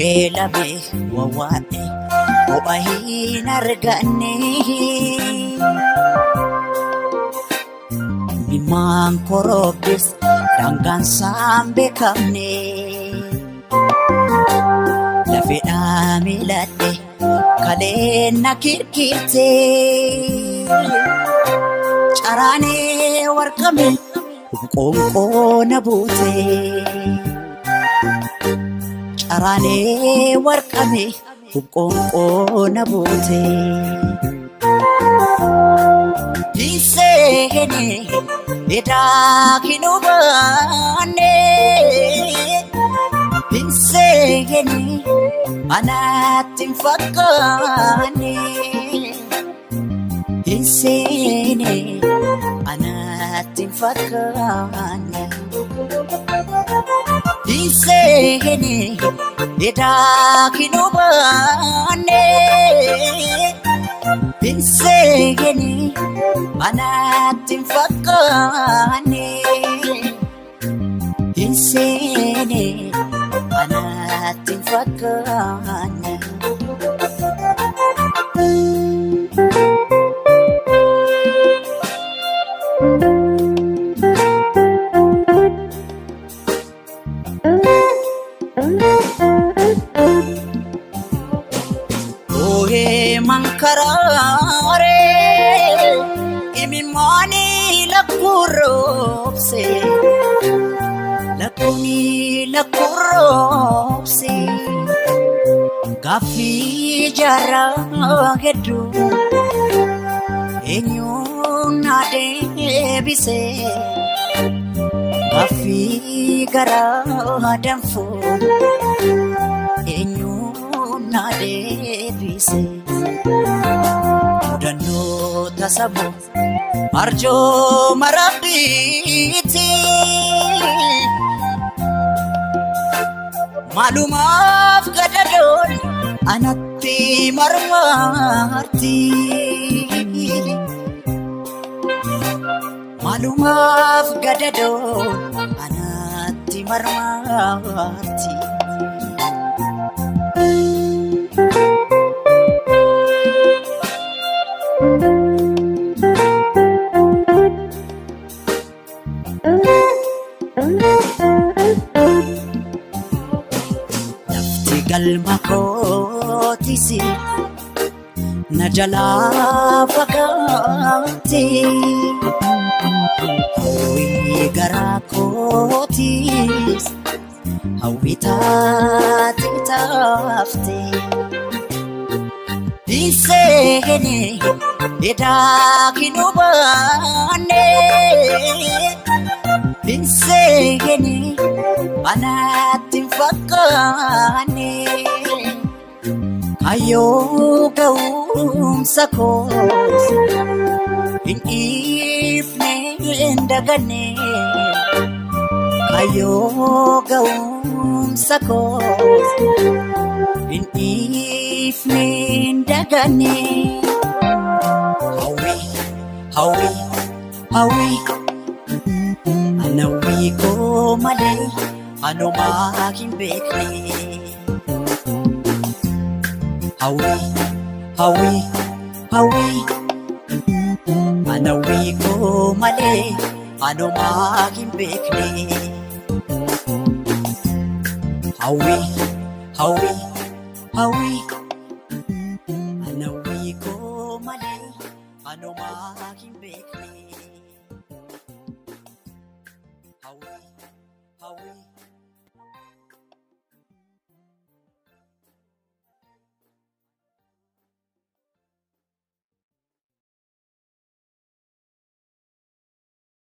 Eelame wawwaadhe ho'a hin arganne. Imimmaan korobbis daangaan isaan beekamne. Lafeedhaa miiladhe kaleen na kirkirte. Caraanee warqame qoonqoo na buute. Caraanee warqame qoonqoo na buute. Hinseene edaa hin hubanne. Hinseene anatti hin fakkaanne. Hinseene anatti hin fakkaanne. Hinseene edaa hin hubanne. Hinseene anatti hin fakkaanne. Hinseene anatti hin fakkaanne. Oohee mankaraaree imimmaanii lakkuroobse lakkuunii lakkuroobse gaaffii jaarraa hedduu eenyuun na deebise gaaffii garaa danfuu eenyuun na deebise mudannoo tasamoo arjooma rabbiiti. Maalumaaf gadadoon anatti marmarti. Maalumaaf gadadoon anatti marmarti. Lafti galma kootis na jalaa fagaate. Hawwii garaa kootis hawwii taate taafte. Hinseene edaa hin hubanne. Hinseene anatti hin fakkaanne. Kaayyoo ga'umsa koos hin dhiifne hin daganne. Kaayyoo ga'umsa koos hin dhiifne hin daganne. Hawwii hawwii hawwii ana hawwii koo malee anumaa hin beekne. Hawwii hawwii hawwii ana hawwii koo malee anumaa hin beekne. Hawwii hawwii hawwii.